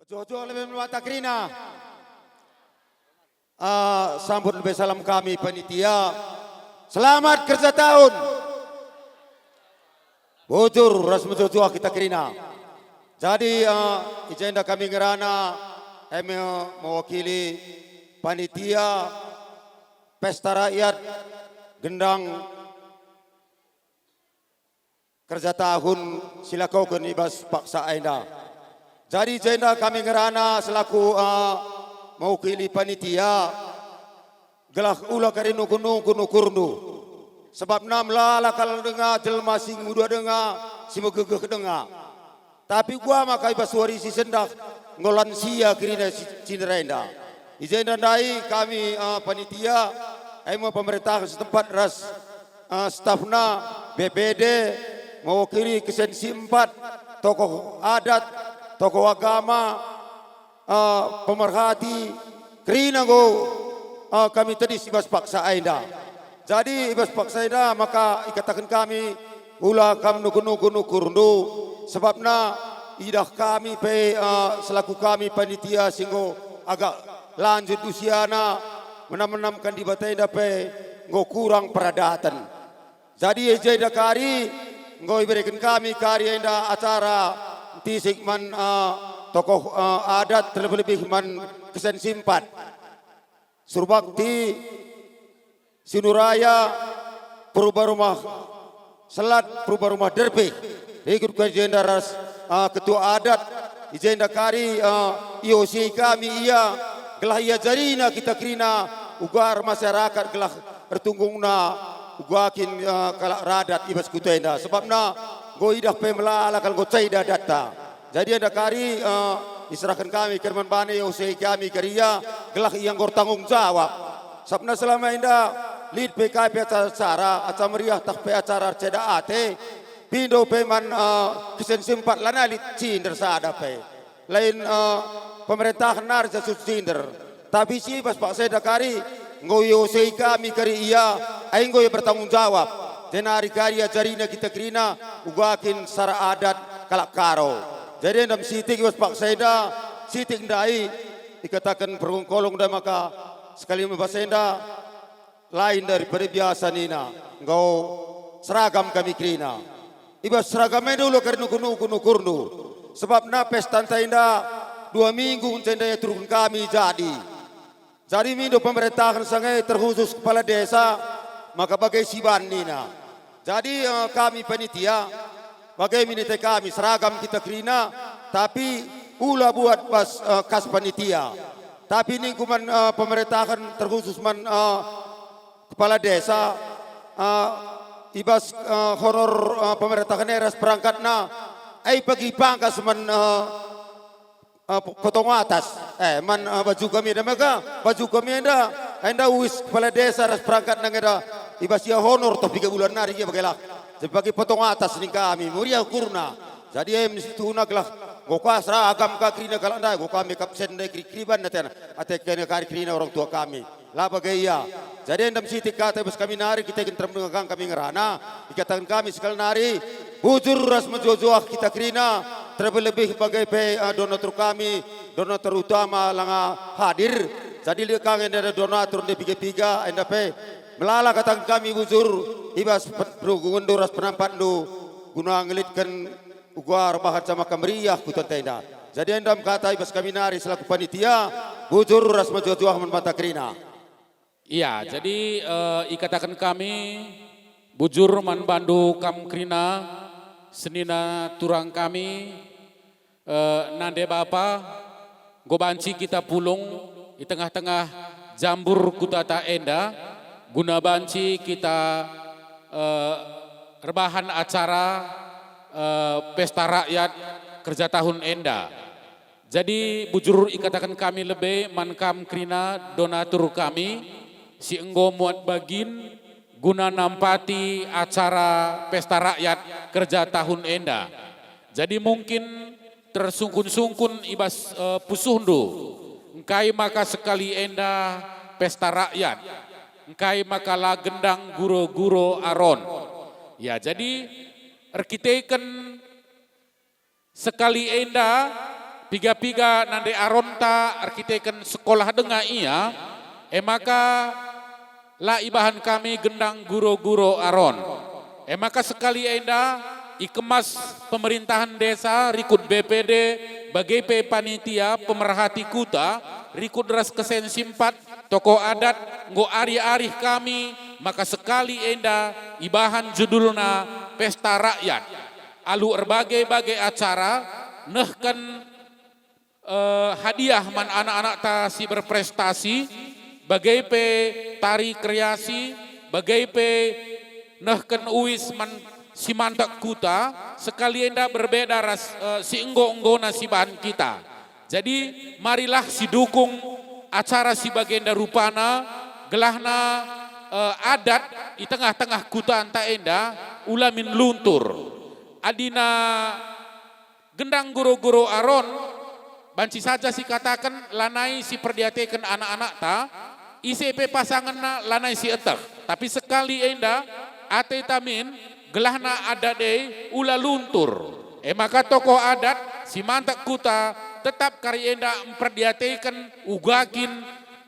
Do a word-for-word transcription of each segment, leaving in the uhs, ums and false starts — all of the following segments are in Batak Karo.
Joh-joh lebe mata kerina. Ah, sambut lebe salam kami panitia. Selamat kerja tahun. Bujur ras mejuah-juah kita kerina. Jadi, ah, i jenda kami ngerana, kami mewakili panitia Pesta Rakyat Gendang kerja tahun silakoken i bas paksa enda. Jadi jenda kami ngerana selaku, ah, mewakili panitia, gelah ula kari nungkun-nungkun ukurndu. Sebabna melala kal denga jelma si nguda denga, si megegeh denga. Tapi uga maka i bas wari si sendah enggo lansia kerina si, si nderenda. I jenda ndai kami, eh, panitia, e me pemerintah setempat ras, eh, stafna, B P D, mewakili kesen si empat, tokoh adat, tokoh agama, eh, pemerhati, kerina enggo, eh, kami tedis i bas paksa enda. Jadi i bas paksa enda maka ikataken kami, ula kam nungkun-nungkun ukurndu, sebabna idah kami pe, eh, selaku kami panitia si enggo agak lanjut usiana, menam-menamken Dibata enda pe enggo kurang peradaten. Jadi i jenda kari enggo ibereken kami kari enda acara ntisik man, eh, tokoh, eh, adat, terlebih-lebih man kesen si empat. Surbakti, Sinuraya, Purba Rumah Selat, Purba Rumah Derpeh, rikut ku jenda ras, ah, ketua adat, i jenda kari, ah, iosei kami ia, gelah ia jarina kita kerina uga masyarakat gelah ertunggungna uga kin, ah, kalak radat i bas kuta enda. Sebabna enggo idah pe melala kal enggo ceda adatta. Jadi enda kari, eh, iserahken kami kerman bana, iosei kami kari ia, gelah ia enggo ertanggung jawab. Sabna selama enda lit pe kai pe acara-acara, acara meriah tah pe acara erceda ate, pindo pe man, eh, kesen si empat lanai lit cinder sada pe. Lain, eh, pemerentahen nari jasus cinder. Tapi si bas paksa enda kari enggo iosei kami kari ia, ai enggo ia bertanggung jawab. Jenari kari ajarina kita kerina uga kin sara adat kalak Karo. Jadi enda mesitik i bas paksa enda, sitik ndai ikataken perungkolong ndai maka sekali me bas enda lain daripada biasa nina, enggo seragam kami kerina. I bas seragam enda ula kari nungkun-nungkun ukurndu. Sebabna pestanta enda dua minggu ngenca enda iaturken kami jadi. Jadi mindo pemerentahen sange terkhusus kepala desa, maka bage si ban nina. Jadi, eh, kami panitia, bage minite kami seragam kita kerina, tapi ula buat bas, eh, kas panitia. Tapi ningku man, eh, pemerentahen terkhusus man, eh, kepala desa, eh, i bas, eh, honor, eh, pemerentahen e ras perangkatna, ai pagi pangkas man, eh, eh, po-, potong atas. Eh, man, eh, baju kami enda maka, baju kami enda, enda uis kepala desa ras perangkatna enda, i bas ia honor toh piga bulan nari ia bagelah. Jadi pagi potong atas ning kami, meriah ukurna. Jadi em situhuna gelah, enggo ka seragam ka kerina kalak ndai, enggo ka mekap sen ndai keri-, keriban atena, ate kena kari kerina orang tua kami. La bage ia. Jadi enda mesitik kata i bas kami nari, kita kin terem denga kami ngerana, ikataken kami sekali nari, bujur ras mejuah-juah kita kerina, terlebih-lebih bage pe, eh, donatur kami, donatur utama langa hadir. Jadi lit ka enda donatur ndai piga-piga, enda pe melala kataken kami bujur i bas pe-, perunggunndu ras penampatndu guna ngelitken uga erbahan sama kemeriah kutanta enda. Jadi enda me kata i bas kami nari selaku panitia, bujur ras mejuah-juah man banta kerina. Ia, jadi, eh, ikataken kami, bujur man bandu kam kerina, senina turang kami, eh, nande bapa, enggo banci kita pulung i tengah-tengah jambur kutata enda, guna banci kita, eh, erbahan acara, eh, pesta rakyat kerja tahun enda. Jadi bujur ikataken kami lebe man kam kerina donatur kami si enggo muat bagin guna nampati acara pesta rakyat kerja tahun enda. Jadi mungkin tersungkun-sungkun i bas, eh, pusuhndu, engkai maka sekali enda pesta rakyat, engkai maka la gendang guro-guro aron. Ya, jadi erkiteken sekali enda Piga-piga nande Aronta erkiteken sekolah denga ia, e maka la ibahan kami gendang guro-guro Aron. E maka sekali enda ikemas pemerintahan desa rikut B P D, bage pe panitia pemerhati kuta rikut ras kesen simpat, tokoh adat, enggo arih-arih kami, maka sekali enda ibahan judulna Pesta Rakyat. Alu erbage-bage acara, nehken eh, hadiah man anak-anakta si berprestasi, bage pe tari kreasi, bage pe nehken uis man si mantek kuta, sekali enda berbeda ras, eh, si enggo-enggona si bahan kita. Jadi, marilah sidukung acara si bagenda rupana, gelahna, eh, adat i tengah-tengah kutanta enda ula min luntur. Adina gendang guro-guro Aron, banci saja sikataken lanai si perdiateken anak-anakta, ise pe pasangenna lanai si eteh. Tapi sekali enda, ateta min, gelahna adat e ula luntur. E maka tokoh adat si mantek kuta tetap kari enda mperdiateken uga kin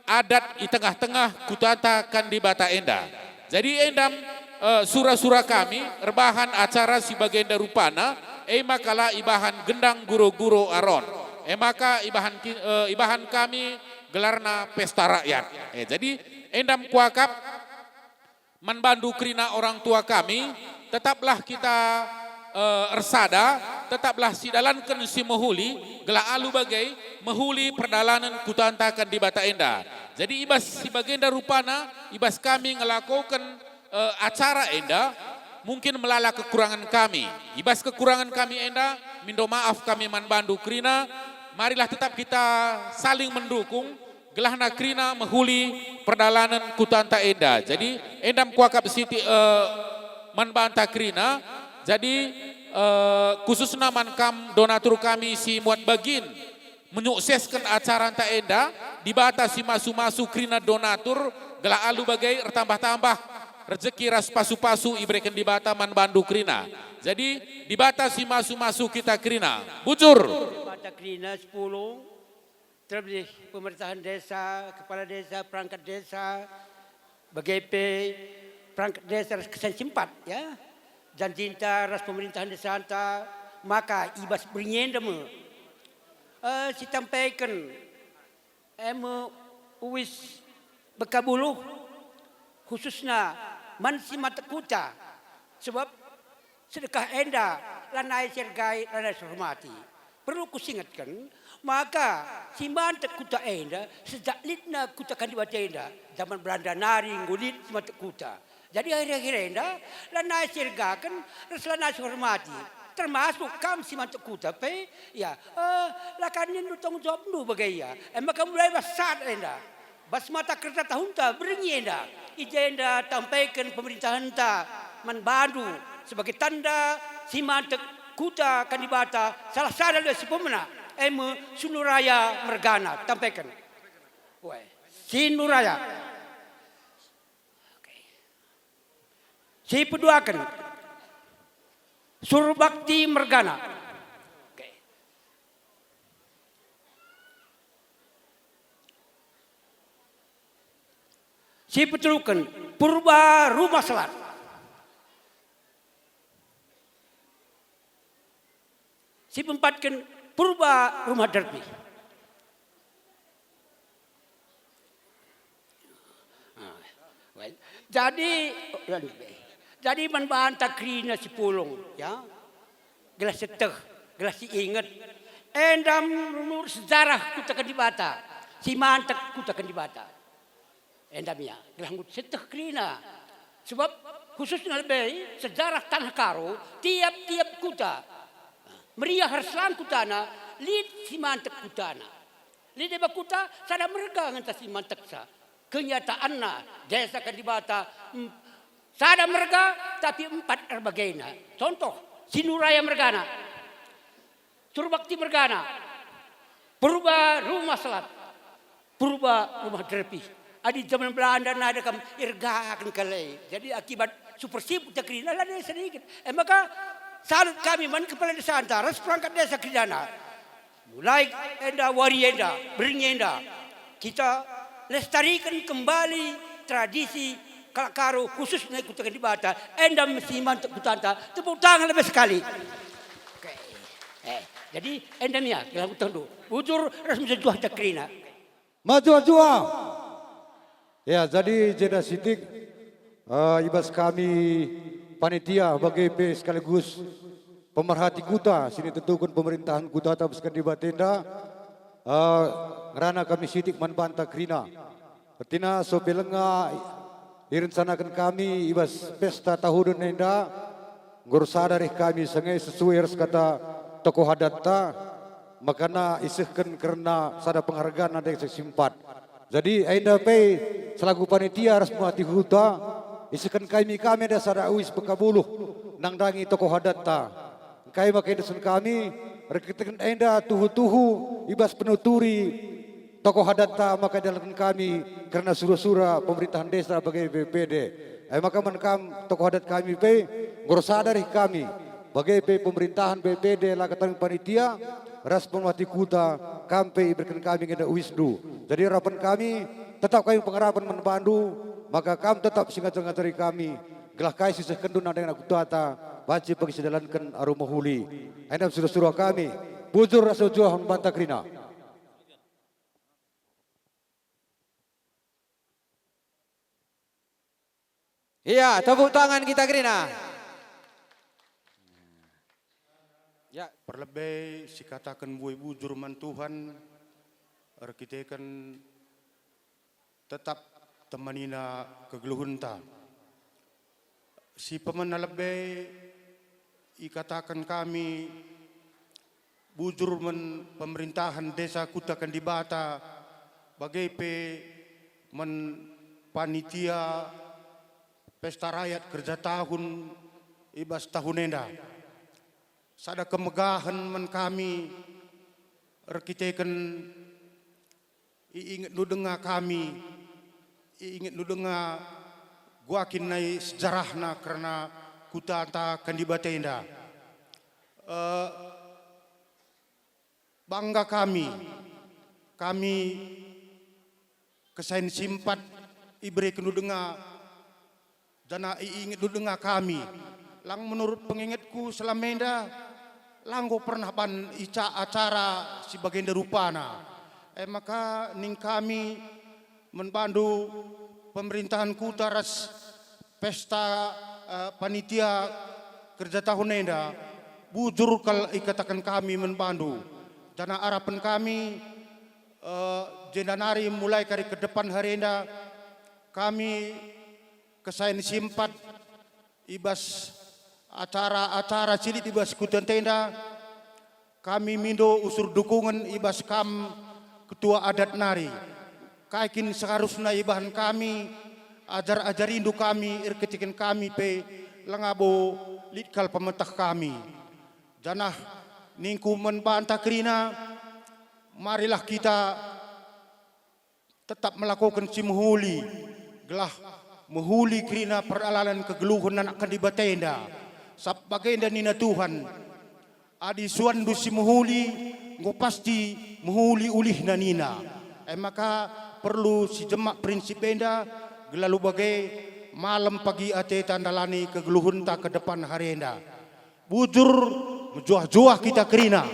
adat i tengah-tengah kutanta kan Dibata enda. Jadi endam, eh, sura-sura kami erbahan acara si bagenda rupana, e maka la ibahan gendang guro-guro Aron. E maka ibahan ki-, eh, ibahan kami gelarna pesta rakyat. Eh, jadi endam kuakap man bandu kerina orang tua kami, tetaplah kita, eh, ersada, tetaplah sidalanken si mehuli, gelah alu bage mehuli perdalanen kutanta kan Dibata enda. Jadi i bas si bagenda rupana, i bas kami ngelakoken, eh, acara enda, mungkin melala kekurangan kami. I bas kekurangan kami enda, mindo maaf kami man bandu kerina, marilah tetap kita saling mendukung, gelahna kerina mehuli perdalanen kutanta enda. Jadi, endam kuakap siti, eh, man banta kerina. Jadi, eh, khususna man kam donatur kami si muat bagin menyuksesken acaranta enda, Dibata si masu-masu kerina donatur, gelah alu bage ertambah-tambah rejeki ras pasu-pasu ibereken Dibata man bandu kerina. Jadi, Dibata si masu-masu kita kerina. Bujur. Dibata kerina sepuluh, terlebih pemerintahan desa, kepala desa, perangkat desa, bage pe perangkat desa ras kesen simpat, ya. Janjinta ras pemerintahan desanta, maka i bas berngi enda me, eh, sitampaiken, e me uis bekabuluh, khususna man si mantek kuta. Sebab sedekah enda lanai si ergai, lanai si erhormati. Perlu kusingetken, maka si mantek kuta enda sejak litna kuta kan Dibata enda, zaman Belanda nari enggo lit si mantek kuta. Jadi akhir-akhir enda, lanai si ergaken ras lanai si erhormati, termasuk kam si mantek kuta pe, ya, eh, la kan nindu tanggung jawabndu bage ia. E maka mulai bas saat enda, bas mata kerta tahunta berngi enda, i jenda tampaiken pemerintahenta man bandu sebagai tanda si mantek kuta kan Dibata, salah sada lebe si pemena, e me Sinuraya mergana, tampaiken. Weh, Sinuraya. Oke. Si peduaken, Surbakti mergana. Oke. Si peteluken, Purba Rumah Selat. Si peempatken, Purba Rumah Derpih. Ah, well. Jadi, jadi man banta kerina si pulung, ya. Gelah sieteh, gelah siinget. Endam runu sejarah kuta kan Dibata, si mantek kuta kan Dibata. Endam ia, gelah nggo sieteh kerina. Sebab khususna lebe sejarah Tanah Karo, tiap-tiap kuta meriah erselang kutana, lit si mantek kutana. Lit deba kuta, sada merga ngenca si manteksa. Kenyataanna, desa kan Dibata, em, sada merga, tapi empat erbagena. Contoh, Sinuraya mergana. Surbakti mergana, Purba Rumah Selat, Purba Rumah Derpih. Adi zaman Belanda nada kam irgaken kalai. Jadi akibat super sibuk ta kerina la desa sedikit. E maka salut kami man kepala desanta ras perangkat desa keridana. Mulai enda wari enda, berngi enda, kita lestariken kembali tradisi kalak Karo, khususna i Kuta Dibata, enda mesti mantep kutanta. Tepuk tangan lebe sekali. Oke. Eh, jadi enda me ia, gelah kutehndu. Bujur ras mejuah-juah kerina. Mejuah-juah. Ya, jadi jenda sitik, eh, i bas kami panitia bage pe sekaligus pemerhati kuta si nitentuken pemerintahan kutata bas Kuta Dibata enda, eh, ngerana kami sitik man banta kerina. Ertina so pe langa irencanaken kami i bas pesta tahunen enda, enggo ersada reh kami sanga sesuai ras kata tokoh adatta, makana isehken kerna sada penghargaan nande si empat. Jadi enda pe selaku panitia ras pemerhati kuta, isehken kami, kami enda sada uis bekabuluh nandangi tokoh adatta. Engkai maka iendesken kami, erkiteken enda tuhu-tuhu i bas penuturi tokoh adatta maka idalanken kami kerna sura-sura pemerintahan desa bage B P D. E maka man kam tokoh adat kami pe, enggo ersada reh kami, bage pe pemerintahan B P D, la kataken panitia, ras pemerhati kuta, kam pe ibereken kami enda uisndu. Jadi arapen kami, tetap kami pengarapen man bandu, maka kam tetap si ngajar-ngajari kami, gelah kai si isehkenndu nandangi anak kutata, banci pagi sidalanken alu mehuli. Enda sura-sura kami, bujur ras mejuah man banta kerina. Iya, tepuk tangan kita kerina. Ya, perlebe sikataken mbue bujur man Tuhan, erkiteken tetap temanina kegeluhenta. Si pemena lebe ikataken kami bujur man pemerintahan Desa Kuta Kendibata, bage pe man panitia pesta rayat kerja tahun i bas tahun enda. Sada kemegahen man kami erkiteken iingetndu denga kami, iingetndu denga gua kin nai sejarahna kerna kutanta Kendibata enda. Eh, bangga kami, kami kesain simpat iberekenndu denga, janah iingetndu denga kami. Lang menurut pengingetku selama enda, lang enggo pernah ban ica acara si bagenda rupana. E maka ning kami man bandu pemerintahan kuta ras pesta, eh, panitia kerja tahun enda, bujur kal ikataken kami man bandu. Janah arapen kami, eh, jenda nari mulai kari ke depan hari enda, kami kesain simpat i bas acara-acara si lit i bas kutanta enda, kami mindo usur dukungen i bas kam ketua adat nari. Kai kin seharusna ibahan kami, ajar-ajarindu kami, erkiteken kami pe langa bo lit kal pemeteh kami. Janah ningku man banta kerina, marilah kita tetap melakoken si mehuli, gelah mehuli kerina peralanen kegeluhen anak Kendibata enda. Sabap bagenda nina Tuhan, "Adi suanndu si mehuli, enggo pasti mehuli ulihna," nina. E maka perlu sijemak prinsip enda, gelah alu bage malem pagi ateta ndalani kegeluhenta ke depan hari enda. Bujur, mejuah-juah kita kerina.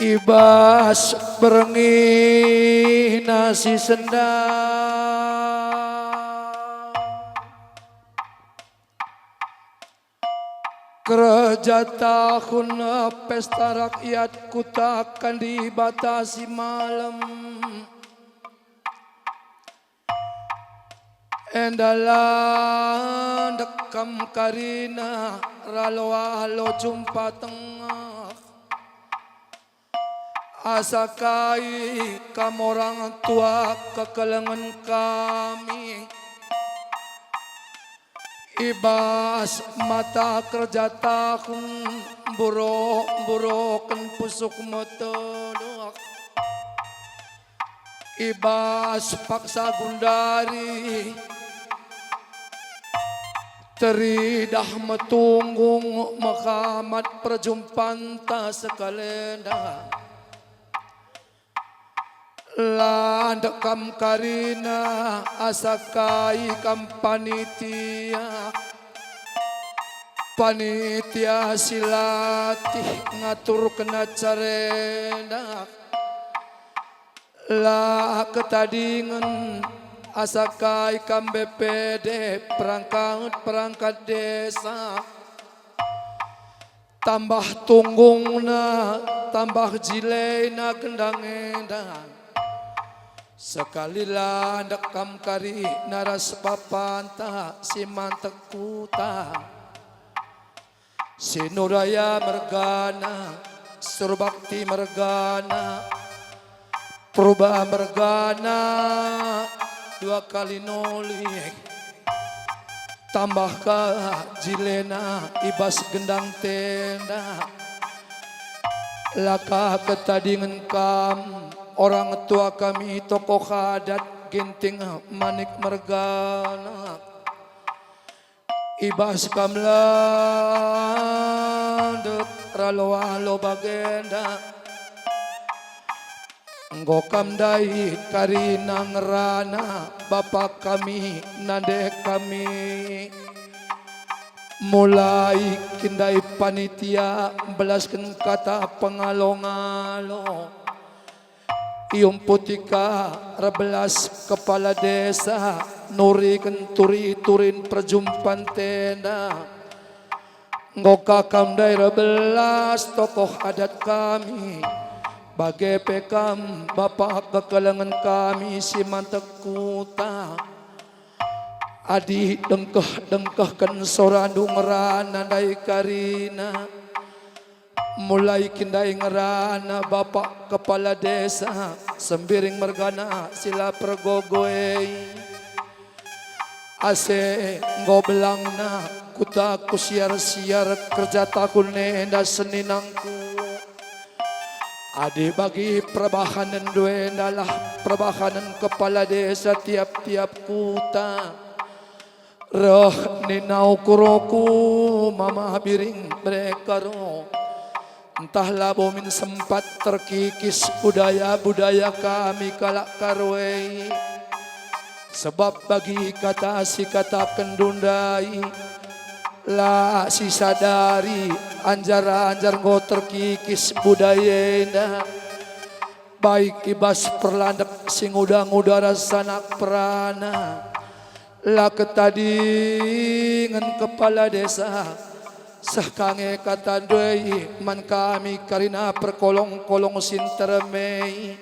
I bas berngi nasi senda, kerja tahun pesta rakyat kutakan dibatasi malem. Enda la ndekam karina ralo-alo jumpa tengah. Asa kai kam orang tua kekelengen kami. I bas mata kerja tahun, mburuk-mburuken pusuk metedek. I bas paksa gundari, teridah metunggung mehamat perjumpanta sekalenda. La ndekam karina asa kai kam panitia, panitia si latih ngaturken acara enda. La ketadingen asa kai kam B P D perangkat-perangkat desa. Tambah tunggungna, tambah jilena gendang enda. Sekali la ndekam karina ras bapanta si mantek kuta. Sinuraya mergana, Surbakti mergana, Purba mergana, dua kali nolih. Tambah ka jilena i bas gendang tenda. La ka ketadingen kam, orang tua kami tokoh adat Ginting Manik mergana. I bas kam landek ralo-alo bagenda. Enggo kam ndai karina ngerana bapa kami nande kami. Mulai kin ndai panitia mbelasken kata pengalo-ngalo. Iumputi ka erbelas kepala desa nuriken turi-turin perjumpan tenda. Enggo ka kam ndai erbelas tokoh adat kami, bage pe kam bapa kekelengen kami si mantek kuta. Adi dengkeh-dengkehken sorandu ngerana ndai karina, mulai kin ndai ngerana bapa kepala desa Sembiring mergana si la pergogo e. Ase enggo belangna kuta kusiar-siar kerja tahun enda seninangku. Adi bagi perbahanenndu endalah perbahanen kepala desa tiap-tiap kuta. Reh nina ukurku Mama Biring mereka ro. Ntah labo min sempat terkikis budaya-budaya kami kalak Karo e. Sebab bagi kata si katakenndu ndai, la sisadari anjar-anjar enggo terkikis budaya enda. Baik i bas perlandek si nguda-nguda ras anak perana. La ketadingen kepala desa, seh ka nge kata ndai man kami karina perkolong-kolong si nterem e.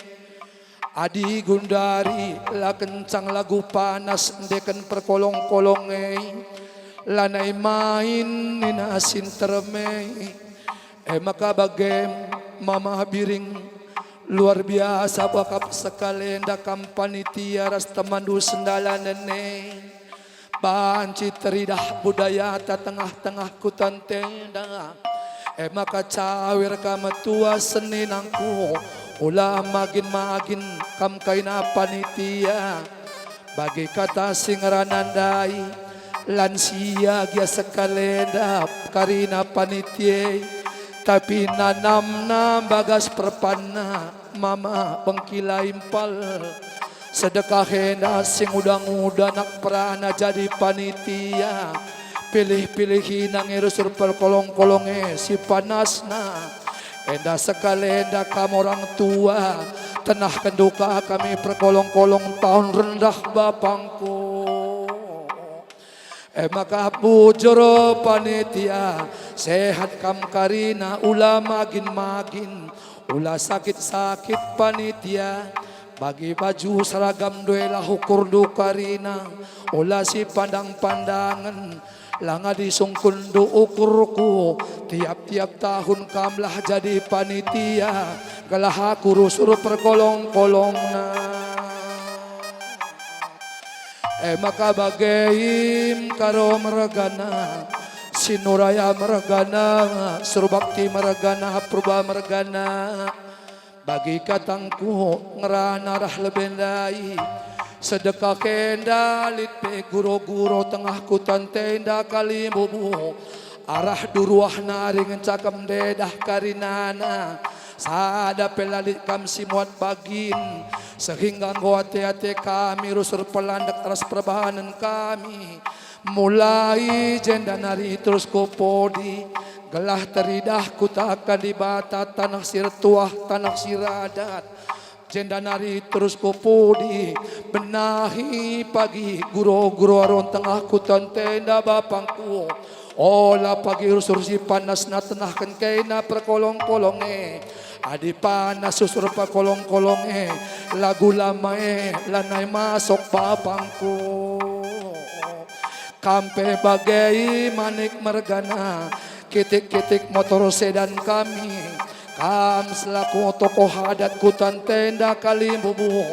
Adi gundari la kencang lagu panas ndeken perkolong-kolong e, lanai main nina si nterem e. E maka bage, Mama Biring, luar biasa bakap sekalenda kam panitia ras temanndu sendalanen e. Banci teridah budayata tengah-tengah kuta ntenda. E maka cawir kam metua seninangku, ula magin-magin kam kaina panitia. Bagi kata si ngerana ndai, lansia gia sekalenda karina panitia, tapi nanamna mbagas perpanna Mama Bengkila Impal. Sedekah enda si nguda-nguda anak perana jadi panitia. Pilih-pilihina nge rusur perkolong-kolong e si panasna. Enda sekalenda kam orang tua, tenahkenndu ka kami perkolong-kolong tahun rendah bapangku. E maka bujur panitia, sehat kam karina ula magin-magin, ula sakit-sakit panitia. Bagi baju seragam nduelah ukurndu karina, ula sipandang-pandangen, la ngadi sungkunndu ukurku. Tiap-tiap tahun kamlah jadi panitia, gelah aku rusur perkolong-kolongna. E maka bage im Karo mergana, Sinuraya mergana, Surbakti mergana, Purba mergana. Bagi katangku ngerana reh lebe ndai, sedekah enda lit pe guro-guro tengah kuta ntenda kalimbubu. Arah duruah nari ngenca kam ndedah karinana. Sada pe la lit kam si muat bagin, sehingga enggo ate-ate kami rusur pelandek ras perbahanen kami. Mulai jenda nari terus ku pudi, gelah teridah kutakan Dibata taneh si ertuah, taneh si radat. Jenda nari terus ku pudi, benahi pagi guro-guro aron tengah kuta ntenda bapangku. Ola pagi rusur si panasna tenahken kena perkolong-kolong e. Adi panas rusur perkolong-kolong e, lagu lama e lanai masok bapangku. Kam pe bage i Manik mergana, kitik-kitik motor sedan kami. Kam selaku tokoh adat kuta ntenda kalimbubu,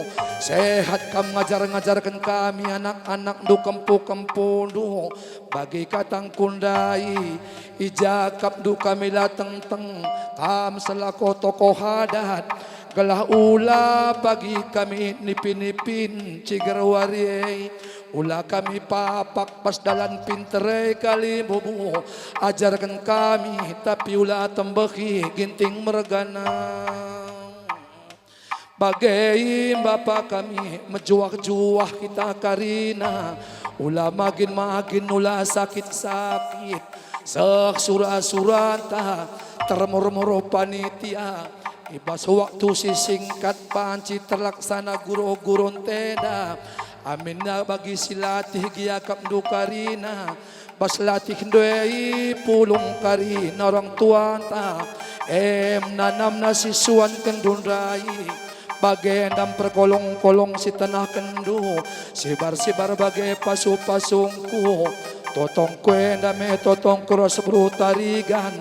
sehat kam ngajar-ngajarken kami anak-anakndu, kempu-kempundu. Bagi katangku ndai, ijakapndu kami la tengteng, kam selaku tokoh adat, gelah ula pagi kami nipin-nipin ciger wari e. Ula kami papak bas dalan pinter e kalimbubu, ajarken kami, tapi ula tembehi ginting mergana. Bage i Bapa kami, mejuah-juah kita karina, ula magin-magin, ula sakit-sakit, seh sura-suranta, termur-mur panitia. I bas waktu si singkat banci terlaksana guro-guro ntenda. Aminna bagi si latih gia akapndu karina, bas latihndu e ipulung karina orang tuanta, em nanamna si suanken ndai. Bagenda perkolong-kolong si tenahkenndu, sibar-sibar bage pasu-pasungku. Totongku enda me totongku ras beru Tarigan,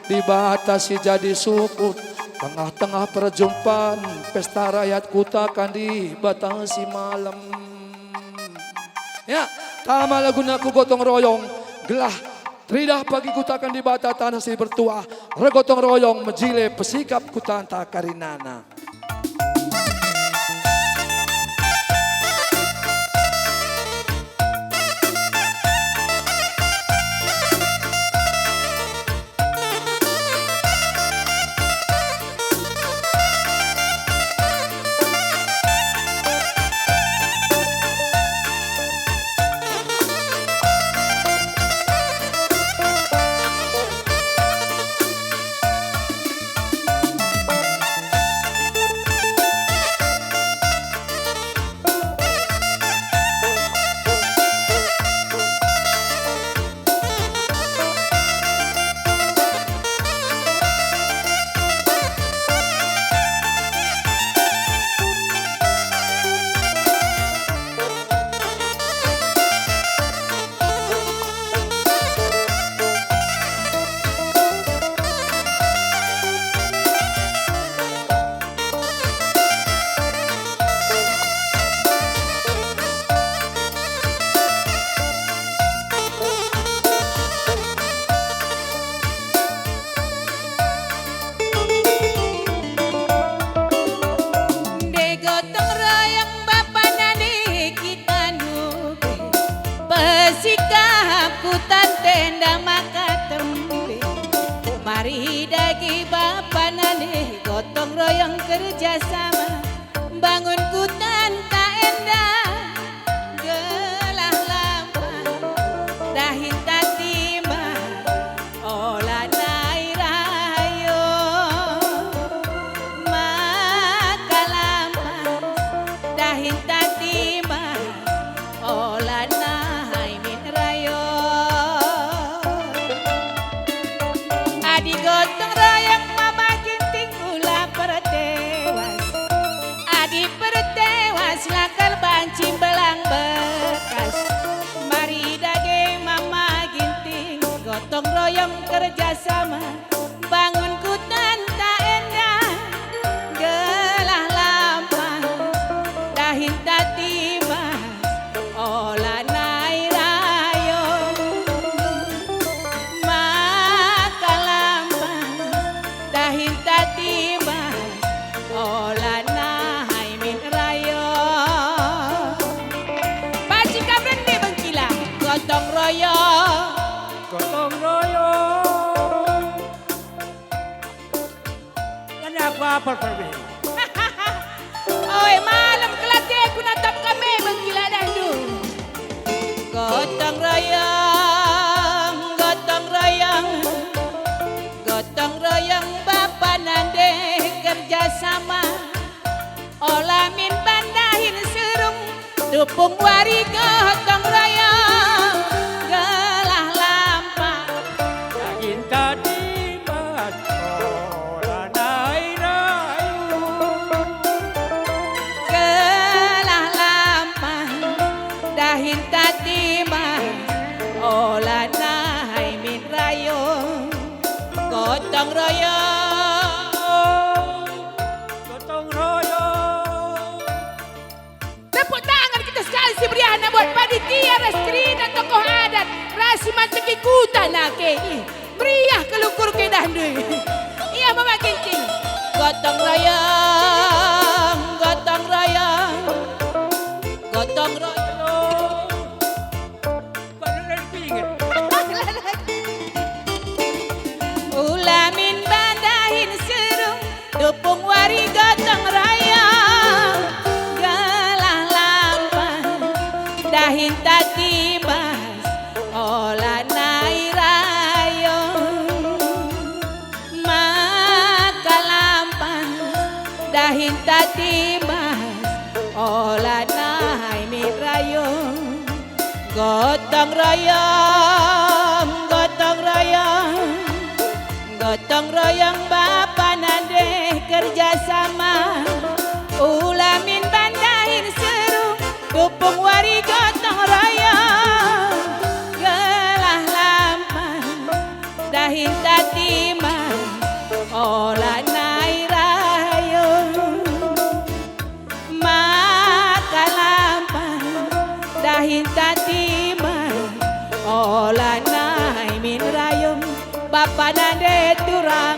Dibata si jadi sukut, tengah-tengah perjumpan, pesta rayat kutakan Dibata si malem. Ya, tama laguna ku gotong royong, gelah teridah pagi kutakan Dibata taneh si bertuah, ergotong royong mejile pesikap kutanta karinana. Nde gotong royong bapa nande kita ndube, pesikap kutanta enda maka tembe. Mari dage bapa nande gotong royong kerja sama, mbangun kutanta enda gelah lampan dahinta timbang ola nai rayo. Ola nai min rayo. Adi gotong royong Mama Ginting ula pertewas. Adi pertewas la kal banci mbelang bekas. Mari dage Mama Ginting gotong royong kerja sama. Bangun kutanta enda, gelah lampas, dahinta timbas, ola nai rayo. Maka lampas, dahinta timbas, ola nai min rayo. Banci kam rende bengkila, gotong royong. Gotong royong. Kan aku apal perbe. Oi, malem kelateku natap kame bengkila dahndu. Gotong royong, gotong royong, gotong royong bapa nande kerja sama. Ola min bandahin serung, tupung wari gotong royong, gelah lampas. Dahinta timbas, ola nai rayo. Gelah lampas, dahinta timbas, ola nai min rayo. Gotong royong. Gotong royong. Tepuk tangan kita sekali si meriahna buat panitia ras kerina tokoh adat ras si manteki kuta nake. Ih, meriah kal ukur kedah ndai. Ia Mama Ginting. Gotong royong, gotong royong, gotong royong. Ula min bandahin serung, tupung wari gotong royong, gelah lampas, dahinta timbas, ola nai rayo. Maka lampas, dahinta timbas, ola nai min rayo. Gotong royong, gotong royong, gotong royong bapa nande kerja sama. Ula min bandahin seru, tupung wari gotong royong, gelah lampas, dahinta timbas, ola nai rayo. Maka lampas, dahinta timbas, ola nai min rayo. Bapa nande tura